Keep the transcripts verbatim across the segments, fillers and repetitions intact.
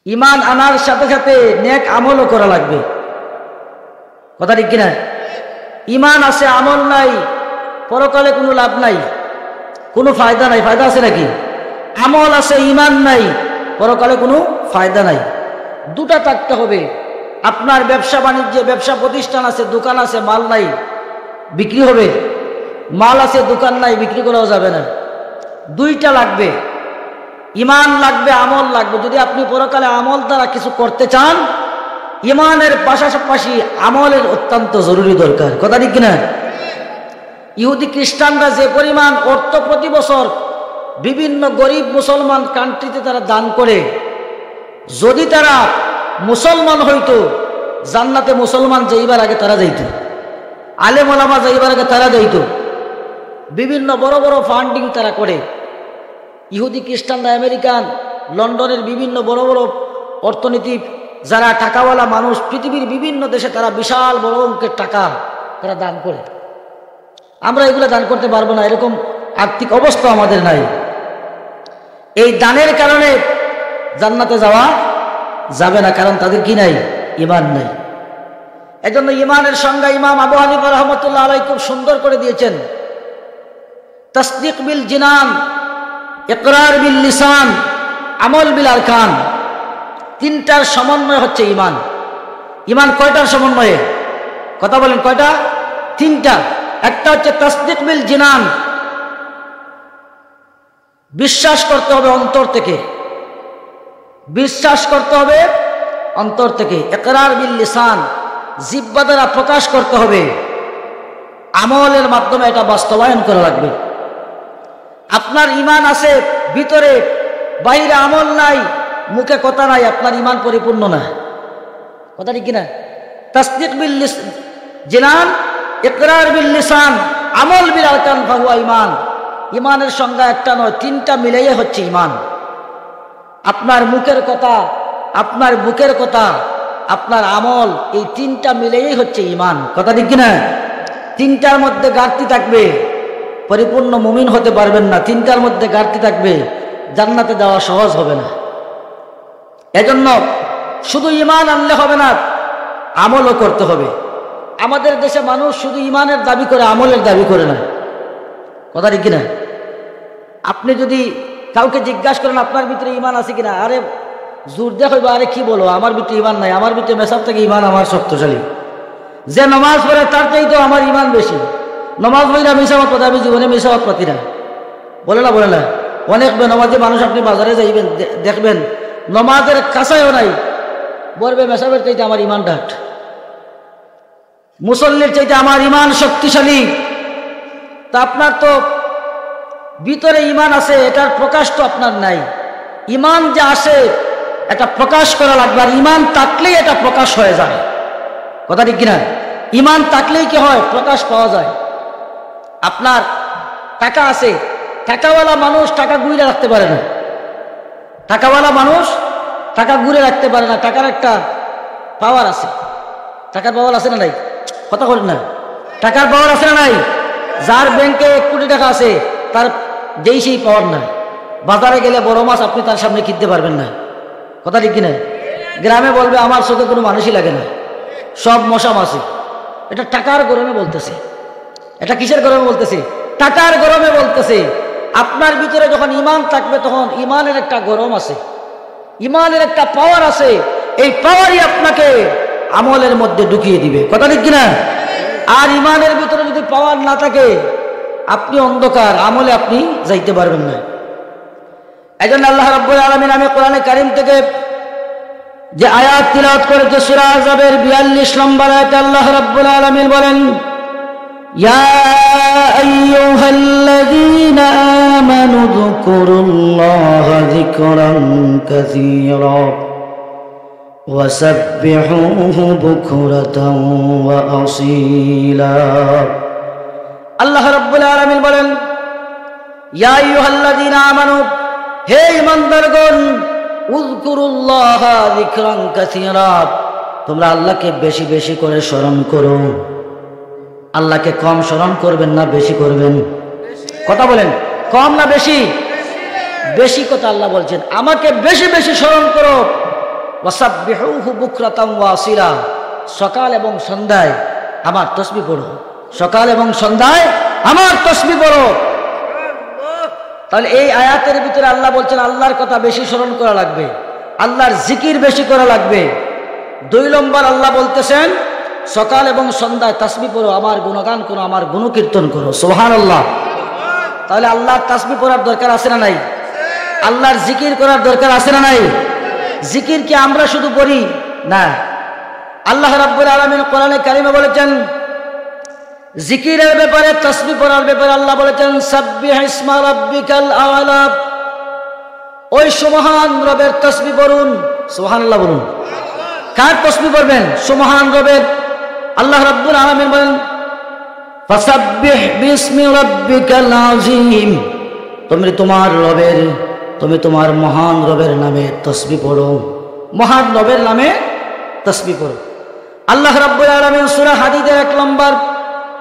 ইমান আনার সাথে সাথে নেক আমলও করা লাগবে। কথা ঠিক কিনা? ইমান আছে, আমল নাই, পরকালে কোনো লাভ নাই, কোনো ফায়দা নাই। ফায়দা আছে নাকি? আমল আছে, ইমান নাই, পরকালে কোনো ফায়দা নাই। দুটা থাকতে হবে। আপনার ব্যবসা বাণিজ্যে, ব্যবসা প্রতিষ্ঠান আছে, দোকান আছে, মাল নাই, বিক্রি হবে? মাল আছে, দোকান নাই, বিক্রি করাও যাবে না। দুইটা লাগবে, ইমান লাগবে, আমল লাগবে। যদি আপনি পরকালে আমল দ্বারা কিছু করতে চান, ইমানের পাশাপাশি আমলের অত্যন্ত জরুরি দরকার। কথা ঠিক কিনা? ইহুদি খ্রিস্টানরা যে পরিমাণ অর্থ প্রতি বছর বিভিন্ন গরিব মুসলমান কান্ট্রিতে তারা দান করে, যদি তারা মুসলমান হইতো, জান্নাতে মুসলমান যাইবার আগে তারা যাইতো, আলেম ওলামা যাইবার আগে তারা যাইতো। বিভিন্ন বড় বড় ফান্ডিং তারা করে। ইহুদি খ্রিস্টানরা আমেরিকান, লন্ডনের বিভিন্ন বড় বড় অর্থনীতি, যারা টাকাওয়ালা মানুষ, পৃথিবীর বিভিন্ন দেশে তারা বিশাল বড় অঙ্কের টাকা তারা দান করে। আমরা এগুলা দান করতে পারবো না, এরকম আর্থিক অবস্থা আমাদের নাই। এই দানের কারণে জান্নাতে যাওয়া যাবে না, কারণ তাদের কি নাই? ইমান নাই। এজন্য ইমানের সংজ্ঞা ইমাম আবু হানিফা রহমতুল্লাহ আলাই খুব সুন্দর করে দিয়েছেন। তাসদিক বিল জিনান, ইকরার বিল লিসান, আমল বিল আরকান। তিনটার সমন্বয় হচ্ছে ইমান। ইমান কয়টার সমন্বয়ে? কথা বলেন, কয়টা? তিনটা। একটা হচ্ছে তাসদিক বিল জিনান, বিশ্বাস করতে হবে অন্তর থেকে, বিশ্বাস করতে হবে অন্তর থেকে। ইকরার বিল লিসান, জিব্বা দ্বারা প্রকাশ করতে হবে, আমলের মাধ্যমে এটা বাস্তবায়ন করা লাগবে। আপনার ইমান আছে ভিতরে, বাইরে আমল নাই, মুখে কথা নাই, আপনার ইমান পরিপূর্ণ না। কথা ঠিক কিনা? তাসদিক বিল লিস-, জিনান, ইকরার বিল লিসান, আমল বিল আরকান ফাহুয়া ইমান। ইমানের সংজ্ঞা একটা নয়, তিনটা মিলাইয়ে হচ্ছে ইমান। আপনার মুখের কথা, আপনার বুকের কথা, আপনার আমল, এই তিনটা মিলেই হচ্ছে ইমান। কথা ঠিক কিনা? তিনটার মধ্যে ঘাটতি থাকবে, পরিপূর্ণ মুমিন হতে পারবেন না। তিনটার মধ্যে ঘাটতি থাকবে, জান্নাতে যাওয়া সহজ হবে না। এজন্য শুধু ইমান আনলে হবে না, আমলও করতে হবে। আমাদের দেশে মানুষ শুধু ইমানের দাবি করে, আমলের দাবি করে না। কথা ঠিক কিনা? আপনি যদি কাউকে জিজ্ঞাসা করেন, "আপনার ভিতরে ইমান আছে কিনা?" আরে, জোর দিয়া কইবা, "আরে কি বলো, আমার ভিতরে ইমান নাই, আমার ভিতরে মেসাব থেকে ইমান আমার শক্তিশালী।" যে নমাজ পড়ে, তার চাইতে আমার ইমান বেশি। নমাজ পড়ি না, মিছা মাত মাতে, আমি জীবনে মিছা মাত মাতি না। বলে না, বলে না? অনেক বেনমাজি মানুষ আপনি বাজারে যাইবেন, দে-, দেখবেন, নমাজের কাছায়ও নাই, বলবে, "মেসাবের চাইতে আমার ইমান ডাট, মুসল্লির চাইতে আমার ইমান শক্তিশালী।" তা আপনার তো ভিতরে ইমান আছে, এটার প্রকাশ তো আপনার নাই। ইমান যে আছে, এটা প্রকাশ করা লাগবে, আর ইমান থাকলেই এটা প্রকাশ হয়ে যায়। কথা ঠিক কিনা? ইমান থাকলেই কি হয়? প্রকাশ পাওয়া যায়। আপনার টাকা আছে, টাকাওয়ালা মানুষ টাকা গুইরা রাখতে পারে না। টাকাওয়ালা মানুষ টাকা গুইরা রাখতে পারে না। টাকার একটা পাওয়ার আছে। টাকার পাওয়ার আছে না নাই? কথা বলেন না। টাকার পাওয়ার আছে না নাই? যার ব্যাংকে এক কোটি টাকা আছে, তার যেই সেই পাওয়ার নাই। বাজারে গেলে বড় মাছ আপনি তার সামনে কিনতে পারবেন না। কথা ঠিক কিনা? গ্রামে বলবে, "আমার চোখে কোনো মানুষই লাগে না, সব মশা মাছি।" এটা টাকার গরমে বলতেছে। এটা কিসের গরমে বলতেছে? টাকার গরমে বলতেছে। আপনার ভিতরে যখন ইমান থাকবে, তখন ইমানের একটা গরম আছে, ইমানের একটা পাওয়ার আছে। এই পাওয়ারই আপনাকে আমলের মধ্যে ঢুকিয়ে দিবে। কথা ঠিক কিনা? আর ইমানের ভিতরে যদি পাওয়ার না থাকে, আপনি অন্ধকার, আমলে আপনি যাইতে পারবেন না। এই জন্য আল্লাহ রাব্বুল আলামিন, আমি কোরআনে কারীম থেকে যে আয়াত তিলাওয়াত করেছি, সূরা আহজাবের বিয়াল্লিশ নম্বর আয়াতে আল্লাহ রাব্বুল আলামিন বলেন, "ইয়া আইয়ুহাল্লাযীনা আমানু যকুরুল্লাহা যিকরান কাসীরা ওয়া সাব্বিহুহু বুকরাতান ওয়া আসীলা।" আল্লাহ রাব্বুল আলামিন বলেন, "ইয়া আইয়ুহাল্লাযীনা আমানু, হে ঈমানদারগণ, উযকুরুল্লাহা যিকরান কাসীরা, তোমরা আল্লাহকে বেশি বেশি করে স্মরণ করো।" আল্লাহকে কম স্মরণ করবেন না বেশি করবেন? কথা বলেন, কম না বেশি? বেশি কথা আল্লাহ বলছেন, "আমাকে বেশি বেশি স্মরণ করো।" ওয়াসাব্বিহুহু বুকরাতাম ওয়া আসিলা, সকাল এবং সন্ধ্যায় আমার তসবি পড়ো, সকাল এবং সন্ধ্যায় আমার তসবি পড়ো। তাহলে এই আয়াতের ভিতরে আল্লাহ বলছেন, আল্লাহর কথা বেশি স্মরণ করা লাগবে, আল্লাহর জিকির বেশি করা লাগবে। দুই নম্বর, আল্লাহ বলতেছেন, সকাল এবং সন্ধ্যায় তসবি পড়ো, আমার গুণগান করো, আমার গুণকীর্তন করো। সুবহানাল্লাহ। তাহলে আল্লাহর তসবি পড়ার দরকার আছে না নাই? আল্লাহর জিকির করার দরকার আছে না নাই? জিকির কি আমরা শুধু পড়ি? না। আল্লাহ রাব্বুল আলামিন কোরআনে কারিমে বলেছেন, জিকিরের ব্যাপারে, তসবি পড়ার ব্যাপারে আল্লাহ বলেছেন, "সাব্বিহ ইসমা রাব্বিকাল আলা।" ওই সুমহান রবের তসবি পড়ুন। সুবহানাল্লাহ বলুন। কার তসবি পড়বেন? সুমহান রবের। আল্লাহ রাব্বুল আলামিন বলেন, "ফাসাব্বিহ বিসমি রাব্বিকাল আযীম।" তুমি তোমার রবের, তুমি তোমার মহান রবের নামে তসবি পড়ো, মহান রবের নামে তসবি পড়ো। আল্লাহ রাব্বুল আলামিন সূরা হাদীদের এক নম্বর,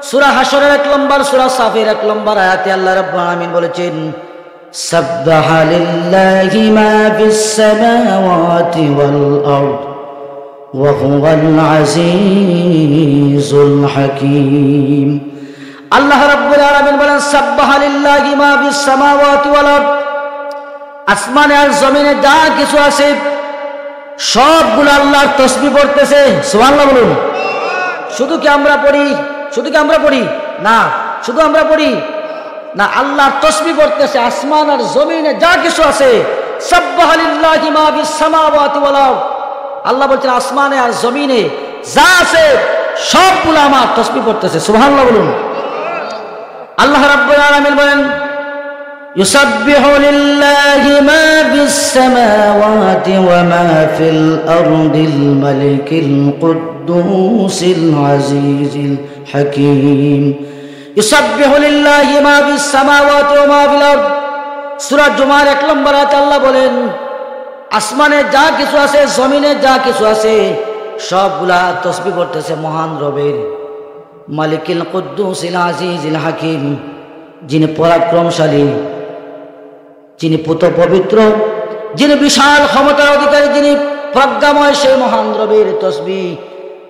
সূরা হাশরের এক নম্বর, সূরা সাফের এক নম্বর আয়াতে আল্লাহ রাব্বুল আলামিন বলেছেন, "সাব্বাহা লিল্লাহি মা ফিস সামাওয়াতি ওয়াল আরদ ওয়া হুয়াল আজিজুল হাকীম।" আল্লাহ রাব্বুল আলামিন বলেন, "সাব্বাহা লিল্লাহি মা ফিস সামাওয়াতি ওয়াল আরদ।" আসমানে আর জমিনে যা কিছু আছে, সবগুলো আল্লাহর তসবি পড়তেছে। সুবহানাল্লাহ বলুন। শুধু কি আমরা পড়ি? শুধু কি আমরা পড়ি? না। শুধু আমরা পড়ি না, আল্লাহর তসবি পড়তেছে। আসমান আর জমিনে যা কিছু আছে, সাব্বাহা লিল্লাহি মা ফিস সামাওয়াতি ওয়াল আরদ। আল্লাহ বলছেন, আসমানে আর জমিনে যা আছে, সবগুলো আমার তসবি পড়তেছে। সুবহানাল্লাহ বলুন। আল্লাহ রাব্বুল আলামিন বলেন, "ইউসাব্বিহু লিল্লাহি মা ফিস সামাওয়াতি ওয়া মা ফিল আরদিল মালিকিল কুদ্দুসিল আজিজিল হাকীম।" ইউসাব্বিহু লিল্লাহি মা ফিস সামাওয়াতি ওয়া মা ফিল আরদ। সূরা জুমার এক নম্বর আয়াতে আল্লাহ বলেন, আসমানে যা কিছু আছে, জমিনে যা কিছু আছে, সবগুলা তসবি পড়তেছে মহান রবের। মালিকিল কুদ্দুসিল আজিজিল হাকীম, যিনি পরাক্রমশালী, যিনি পূত পবিত্র, যিনি বিশাল ক্ষমতার অধিকারী, যিনি প্রজ্ঞাময়, সেই মহান রবের তসবি।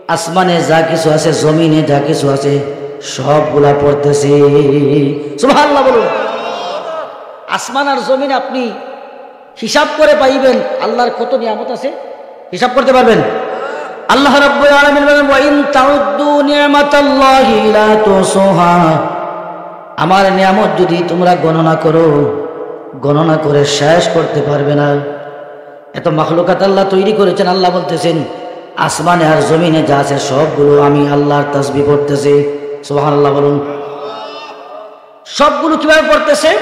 আসমানে যা কিছু আছে, জমিনে যা কিছু আছে, সবগুলা পড়তেছে। সুবহানাল্লাহ বলুন। আসমান আর জমিন আপনি হিসাব করে পাইবেন, আল্লাহর কত নিয়ামত আছে, হিসাব করতে পারবেন? আল্লাহ রাব্বুল আলামিন বলেন, "ওয়া ইন তাউদ্দু নি'মাতাল্লাহি লা তুহসুহা।" আমার নিয়ামত যদি তোমরা গণনা করো, গণনা করে শেষ করতে পারবে না। এত মাখলুকাত আল্লাহ তৈরি করেছেন, আল্লাহ বলতেছেন, আসমানে আর জমিনে যা আছে সবগুলো আমি আল্লাহর তসবি পড়তেছে। সুবহানাল্লাহ বলুন। সবগুলো কিভাবে পড়তেছে?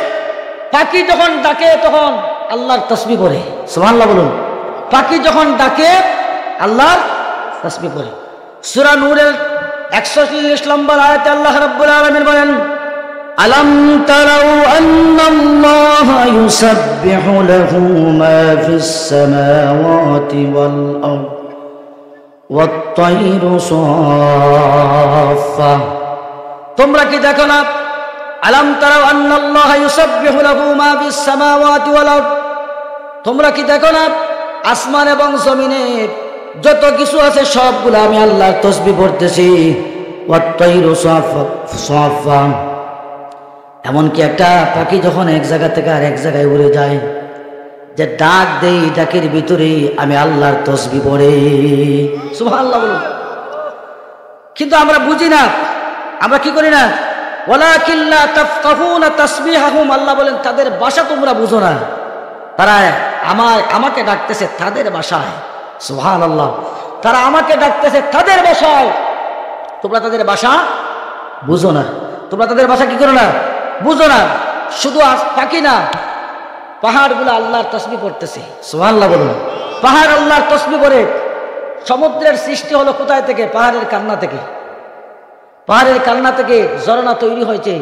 পাখি যখন ডাকে তখন আল্লাহর তসবি পড়ে। সুবহানাল্লাহ বলুন। পাখি যখন ডাকে আল্লাহর তসবি পড়ে। সূরা নূরের একশো চল্লিশ নম্বর আয়াতে আল্লাহ রাব্বুল আলামিন বলেন, "আলাম তারাউ আন্নাল্লাহা ইউসাব্বিহু লাহু মা ফিস সামাওয়াতি ওয়াল আরদ ওয়াত তাইরু সাফফা।" তোমরা কি দেখো না? আলাম তারাউ আন্নাল্লাহা ইউসাব্বিহু লাহু মা ফিস সামাওয়াতি ওয়াল আরদ। তোমরা কি দেখো না, আসমান এবং জমিনে যত কিছু আছে সবগুলো আমি আল্লাহর তসবি পড়তেছি। ওয়াত তাইরু সাফফা, সাফফা। এমনকি একটা পাখি যখন এক জায়গা থেকে আর এক জায়গায় উড়ে যায়, যে ডাক দেই, ডাকের ভিতরেই আমি আল্লাহর তসবি পড়ে। সুবহানাল্লাহ বলুন। কিন্তু আমরা বুঝি না, আমরা কি করি না? "ওয়ালাকিন লা তাফকাহুনা তাসবিহাহুম", আল্লাহ বলেন, তাদের ভাষা তোমরা বুঝো না। তারা আমার, আমাকে ডাকতেছে তাদের ভাষায়। সুবহানাল্লাহ। তারা আমাকে ডাকতেছে তাদের ভাষায়, তোমরা তাদের ভাষা বুঝো না। তোমরা তাদের ভাষা কি করো না? বুঝো না। শুধু আস-, পাখি না, পাহাড়গুলো আল্লাহর তসবি পড়তেছে। সুবহানাল্লাহ বলুন। পাহাড় আল্লাহর তসবি পড়ে। সমুদ্রের সৃষ্টি হলো কোথায় থেকে? পাহাড়ের কান্না থেকে। পাহাড়ের কান্না থেকে ঝর্ণা তৈরি হয়েছে।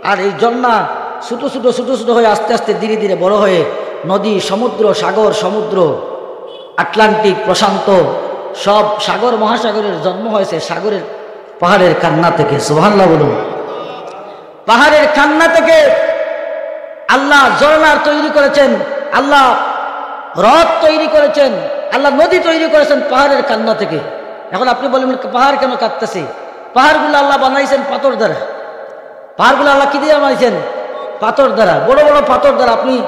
আর এই ঝর্ণা ছোট ছোট, ছোট ছোট হয়ে আস্তে আস্তে ধীরে ধীরে বড় হয়ে নদী, সমুদ্র, সাগর, সমুদ্র, আটলান্টিক, প্রশান্ত, সব সাগর মহাসাগরের জন্ম হয়েছে সাগরের, পাহাড়ের কান্না থেকে। সুবহানাল্লাহ বলুন। পাহাড়ের কান্না থেকে আল্লাহ ঝর্ণার তৈরি করেছেন, আল্লাহ হ্রদ তৈরি করেছেন। আল্লাহ নদী তৈরি করেছেন পাহাড়ের কান্না থেকে। এখন আপনি বলেন, "পাহাড় কেন কাঁদতেছে?" পাহাড়গুলো আল্লাহ বানাইছেন পাথর দ্বারা। পাহাড়গুলো আল্লাহ কি দিয়ে বানাইছেন? পাথর দ্বারা, বড় বড় পাথর দ্বারা। আপনি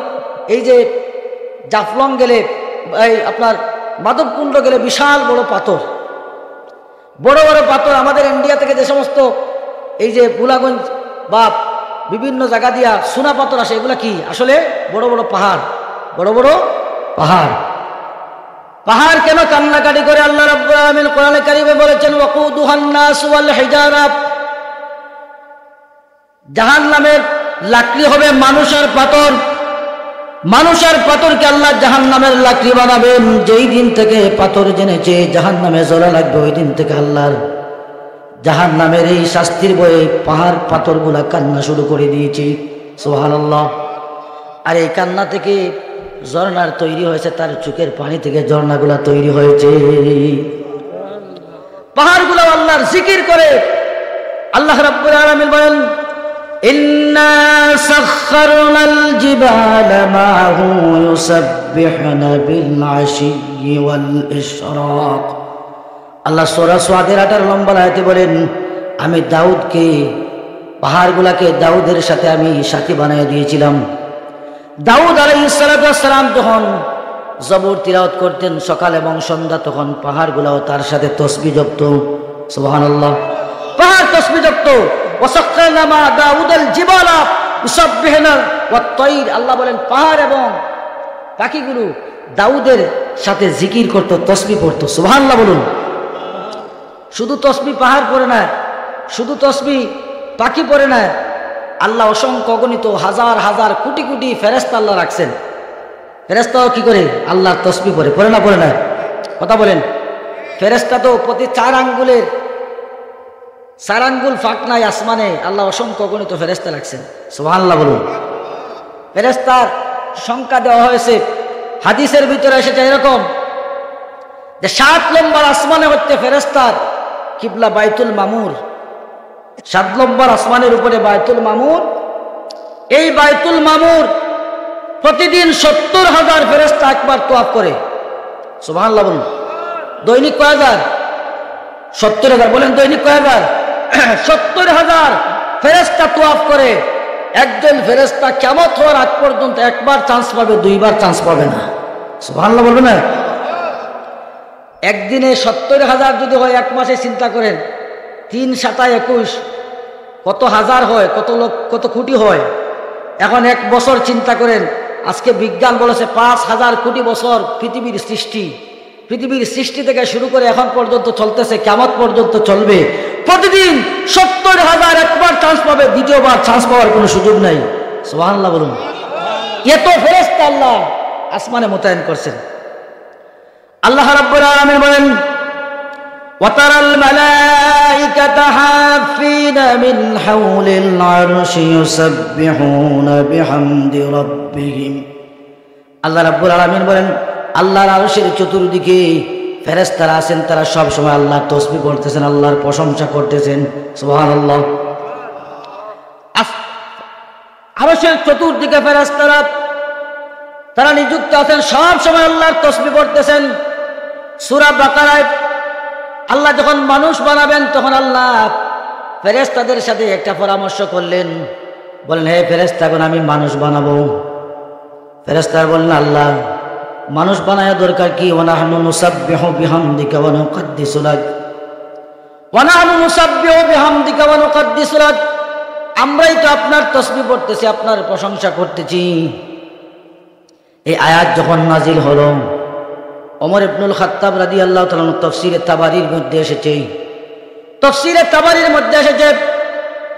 এই যে জাফলং গেলে, এই আপনার মাধবকুণ্ড গেলে বিশাল বড় পাথর, বড় বড় পাথর। আমাদের ইন্ডিয়া থেকে যে সমস্ত এই যে ভোলাগঞ্জ বা বিভিন্ন জায়গা দিয়া সোনা পাথর আসে, এগুলা কি? আসলে বড় বড় পাহাড়, বড় বড় পাহাড়। পাহাড় কেন কান্নাকাটি করে? আল্লাহ রাব্বুল আলামিন কোরআনে কারিমে বলেছেন, "ওয়াকুদুহান নাস ওয়াল হিজারা।" জাহান্নামের লাকড়ি হবে মানুষ আর পাথর। মানুষ আর পাথরকে আল্লাহ জাহান্নামের লাকড়ি বানাবেন। যেই দিন থেকে পাথর জেনেছে জাহান্নামে জ্বলা লাগবে, ওই দিন থেকে আল্লাহর জাহান্নামের এই শাস্তির ভয়ে পাহাড় পাথরগুলা কান্না শুরু করে দিয়েছে। সুবহানাল্লাহ। আর এই কান্না থেকে ঝর্ণার তৈরি হয়েছে, তার চোখের পানি থেকে ঝর্ণাগুলা তৈরি হয়েছে। পাহাড়গুলো আল্লাহর জিকির করে। আল্লাহ রাব্বুল আলামিন বলেন, "ইন্না সাখখারনাল জিবালা মাআহু ইউসাব্বিহনা বিল আশিয়্যি ওয়াল ইশরাক।" আল্লাহ সূরা সাদের আঠারো নম্বর আয়াতে বলেন, "আমি দাউদকে, পাহাড়গুলাকে দাউদের সাথে আমি সাথী বানিয়ে দিয়েছিলাম।" দাউদ আলাইহিস সালাতু ওয়াস সালাম যখন জবুর তিলাওয়াত করতেন সকাল এবং সন্ধ্যা, তখন পাহাড়গুলাও তার সাথে তসবিহ জপত। সুবহানাল্লাহ। পাহাড় তসবিহ জপত। "ওয়াসাখখারনা মা দাউদাল জিবালা ইউসাব্বিহনা ওয়াত তাইর।" আল্লাহ বলেন, পাহাড় এবং পাখিগুলো দাউদের সাথে জিকির করত, তসবিহ পড়ত। সুবহানাল্লাহ বলুন। শুধু তসবিহ পাহাড় পড়ে না, শুধু তসবিহ পাখি পড়ে না। আল্লাহ অসংখ্য অগণিত হাজার হাজার কোটি কোটি ফেরেশতা আল্লাহ রাখছেন। ফেরেশতাও কি করে? আল্লাহর তসবিহ পড়ে, পড়ে না, পড়ে না? কথা বলেন। ফেরেশতা তো প্রতি চার আঙ্গুলের, চার আঙ্গুল ফাঁক নাই আসমানে, আল্লাহ অসংখ্য অগণিত ফেরেশতা রাখছেন। সুবহানাল্লাহ বলুন। ফেরেশতার সংখ্যা দেওয়া হয়েছে, হাদিসের ভিতরে এসেছে এরকম যে সাত নম্বর আসমানে হচ্ছে ফেরেশতার কিবলা বাইতুল মামুর। সাত নম্বর আসমানের উপরে বাইতুল মামুর। এই বাইতুল মামুর প্রতিদিন সত্তর হাজার ফেরেশতা একবার তোয়াফ করে। সুবহানাল্লাহ বলুন। দৈনিক কয় হাজার? সত্তর হাজার। বলেন, দৈনিক কয় হাজার? সত্তর হাজার ফেরেশতা তোয়াফ করে। একজন ফেরেশতা কিয়ামত হওয়ার আগ পর্যন্ত একবার চান্স পাবে, দুইবার চান্স পাবে না। সুবহানাল্লাহ বলবে না? একদিনে সত্তর হাজার যদি হয়, এক মাসে চিন্তা করেন, তিন সাতা একুশ, কত হাজার হয়, কত লক্ষ, কত কোটি হয়। এখন এক বছর চিন্তা করেন, আজকে বিজ্ঞান বলেছে পাঁচ হাজার কোটি বছর পৃথিবীর সৃষ্টি। পৃথিবীর সৃষ্টি থেকে শুরু করে এখন পর্যন্ত চলতেছে, কিয়ামত পর্যন্ত চলবে। প্রতিদিন সত্তর হাজার একবার চান্স পাবে, দ্বিতীয়বার চান্স পাওয়ার কোনো সুযোগ নাই। সুবহানাল্লাহ বলুন। এত ফেরেশতা আল্লাহ আসমানে মোতায়েন করছেন। আল্লাহ রাব্বুল আলামিন বলেন, "ওয়াতারাল মালাইকাতা হাফিনা মিন হাউলিল আরশি ইউসাব্বিহুনা বিহামদি রাব্বিহিম।" আল্লাহ রাব্বুল আলামিন বলেন, আল্লাহর আরশের চতুর্দিকে ফেরেশতারা আছেন, তারা সব সময় আল্লাহর তসবিহ পড়তেছেন, আল্লাহর প্রশংসা করতেছেন। সুবহানাল্লাহ। আস-, আরশের চতুর্দিকে ফেরেশতারা, তারা নিযুক্ত আছেন, সব সময় আল্লাহর তসবিহ পড়তেছেন। সূরা বাকারায় আল্লাহ যখন মানুষ বানাবেন, তখন আল্লাহ ফেরেশতাদের সাথে একটা পরামর্শ করলেন, বলেন, "হে ফেরেশতাগণ, আমি মানুষ বানাবো।" ফেরেশতারা বললেন, "আল্লাহ, মানুষ বানায় দরকার কি? ওয়া নাহনু নুসাব্বিহু বিহামদিকা ওয়া নুকাদ্দিসু লাক।" ওয়া নাহনু নুসাব্বিহু বিহামদিকা ওয়া নুকাদ্দিসু লাক। আমরাই তো আপনার তসবিহ পড়তেছি, আপনার প্রশংসা করতেছি। এই আয়াত যখন নাজিল হলো, ওমর ইবনুল খাত্তাব রাদিয়াল্লাহু তাআলা আনহু, তফসিরে তাবারির মধ্যে এসেছে, তফসিরে তাবারির মধ্যে এসেছে,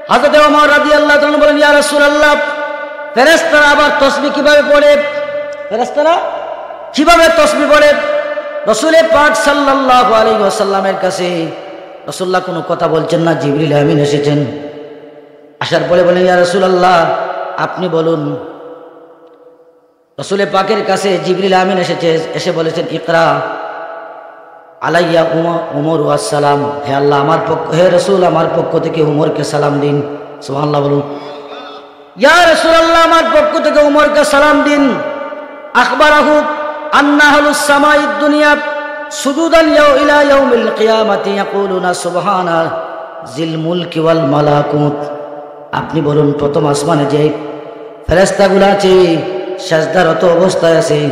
হযরতে ওমর রাদিয়াল্লাহু তাআলা আনহু বলেন, "ইয়া রাসূলুল্লাহ, ফেরেশতারা আবার তসবিহ কিভাবে পড়ে? ফেরেশতারা কিভাবে তসবিহ পড়ে?" রাসূলে পাক সাল্লাল্লাহু আলাইহি ওয়াসাল্লামের কাছে রাসূলুল্লাহ কোনো কথা বলছেন না, জিবরিল আমিন এসেছেন। আসার পরে বলেন, "ইয়া রাসূলুল্লাহ, আপনি বলুন।" রাসূলে পাকের কাছে জিবরিল আমিন এসেছে, এসে বলেছেন, "ইকরা আলাইয়া উমা-, উমর ওয়াস সালাম।" হে আল্লাহ, আমার পক্ষ, হে রাসূল, আমার পক্ষ থেকে উমরকে সালাম দিন। সুবহানাল্লাহ বলুন। ইয়া রাসূলুল্লাহ, আমার পক্ষ থেকে উমরকে সালাম দিন। আখবারাহু, أن أهل السماء الدنيا سجودا يو-، إلى يوم القيامة يقولون سبحان ذي الملك والملكوت। আপনি বলুন, প্রথম আসমানে যে ফেরেশতাগুলো আছে, সেজদারত অবস্থায় আছে,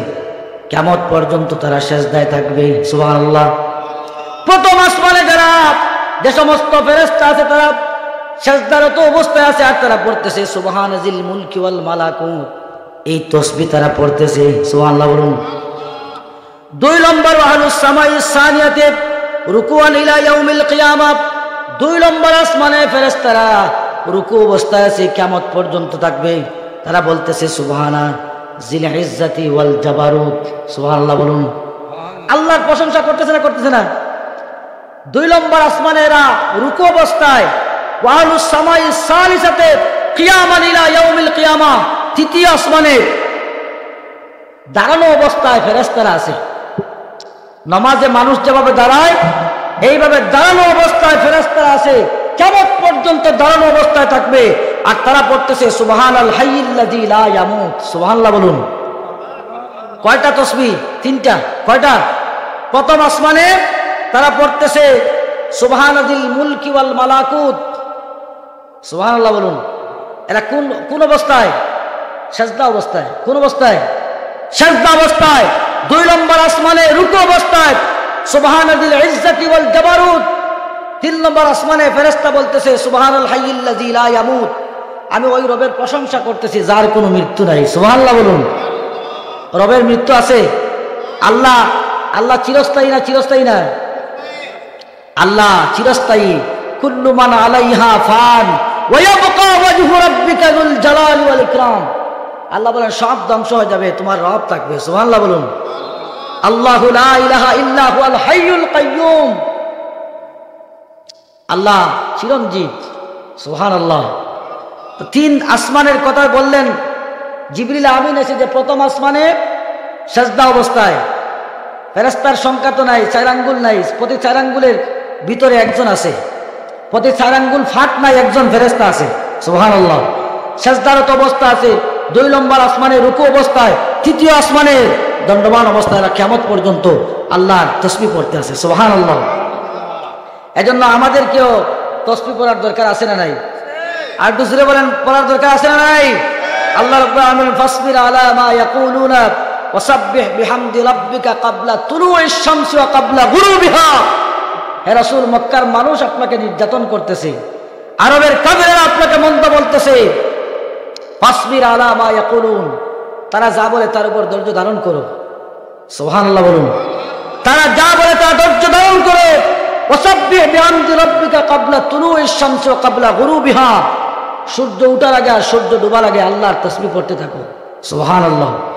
কিয়ামত পর্যন্ত তারা সেজদায় থাকবে। সুবহানাল্লাহ। প্রথম আসমানে যারা, যে সমস্ত ফেরেশতা আছে, তারা সেজদারত অবস্থায় আছে, আর তারা পড়তেছে সুবহান জিল মুলকি ওয়াল মালাকুত। এই তসবিহ তারা পড়তেছে। সুবহানাল্লাহ বলুন। দুই নম্বর, আহলুস সামাই সানিয়াতে রুকুআন ইলা ইয়াউমিল কিয়ামা। দুই নম্বর আসমানে ফেরেশতারা রুকু অবস্থায় আছে, কিয়ামত পর্যন্ত থাকবে। তারা বলতেছে সুবহানা জিল ইজ্জাতি ওয়াল জাবারুত। সুবহানাল্লাহ বলুন। আল্লাহর প্রশংসা করতেছে না করতেছে না? দুই নম্বর আসমানে এরা রুকু অবস্থায়, ওয়া আহলুস সামাই সালিসাতে কিয়ামান ইলা ইয়াউমিল কিয়ামা। তৃতীয় আসমানে দাঁড়ানো অবস্থায় ফেরেশতারা আছে। নামাজে মানুষ যেভাবে দাঁড়ায়, এইভাবে দাঁড়ানো অবস্থায় ফেরেশতারা আছে, কিয়ামত পর্যন্ত দাঁড়ানো অবস্থায় থাকবে। আর তারা পড়তেছে সুবহানাল হাইয়িল্লাযী লা ইয়ামুত। সুবহানাল্লাহ বলুন। কয়টা তসবিহ? তিনটা। কয়টা? প্রথম আসমানে তারা পড়তেছে সুবহানা জিল মুলকি ওয়াল মালাকুত। সুবহানাল্লাহ বলুন। এরা কোন, কোন অবস্থায়? সেজদা অবস্থায়। কোন অবস্থায়? সেজদা অবস্থায়। দুই নম্বর আসমানে রুকু অবস্থায় সুবহানা জিল ইজ্জাতি ওয়াল জাবারুত। তিন নম্বর আসমানে ফেরেশতা বলতেছে সুবহানাল হাইয়িল্লাযী লা ইয়ামুত। আমি ওই রবের প্রশংসা করতেছি যার কোনো মৃত্যু নাই। সুবহানাল্লাহ বলুন। রবের মৃত্যু আছে? আল্লাহ, আল্লাহ চিরস্থায়ী না, চিরস্থায়ী না? আল্লাহ চিরস্থায়ী। কুল্লু মান আলাইহা ফান ওয়া ইয়াবকা ওয়াজহু রাব্বিকা যুল জালালি ওয়াল ইকরাম। আল্লাহ বলেন, সব ধ্বংস হয়ে যাবে, তোমার রব থাকবে। সুবহানাল্লাহ বলুন। আল্লাহু লা ইলাহা ইল্লা হুয়াল হাইয়ুল কাইয়্যুম। আল্লাহ চিরঞ্জীব। সুবহানাল্লাহ। তো তিন আসমানের কথা বললেন, জিবরিল আমিন এসে যে প্রথম আসমানে সেজদা অবস্থায়, ফেরেশতার সংখ্যা তো নাই, চার আঙ্গুল নাই, প্রতি চার আঙ্গুলের ভিতরে একজন আছে, প্রতি চার আঙ্গুল ফাট নাই, একজন ফেরেশতা আছে। সুবহানাল্লাহ। সেজদারত অবস্থা আছে, দুই নম্বর আসমানে রুকু অবস্থায়, তৃতীয় আসমানে দণ্ডমান অবস্থায়, এরা কিয়ামত পর্যন্ত আল্লাহর তসবিহ পড়তে আছে। সুবহানাল্লাহ। এজন্য আমাদেরকেও তসবিহ পড়ার দরকার আছে না নাই? আর একটু জোরে বলেন, পড়ার দরকার আছে না নাই? আল্লাহ রাব্বুল আলামিন, "ফাসবির আলা মা ইয়াকুলুনা ওয়াসাব্বিহ বিহামদি রাব্বিকা ক্বাবলা তুলুইশ শামসি ওয়া ক্বাবলা গুরুবিহা।" হে রাসূল, মক্কার মানুষ আপনাকে নির্যাতন করতেছে, আরবের কাফেররা আপনাকে মন্দ বলতেছে। "ফাসবির আলা মা ইয়াকুলুন", তারা যা বলে তার উপর ধৈর্য ধারণ করো। সুবহানাল্লাহ বলুন। তারা যা বলে তা ধৈর্য ধারণ করো। "ওয়াসাব্বিহ বিহামদি রাব্বিকা ক্বাবলা তুলুইশ শামসি ওয়া ক্বাবলা গুরুবিহা।" সূর্য উঠার আগে আর সূর্য ডুবার আগে আল্লাহর তসবিহ পড়তে থাকো। সুবহানাল্লাহ।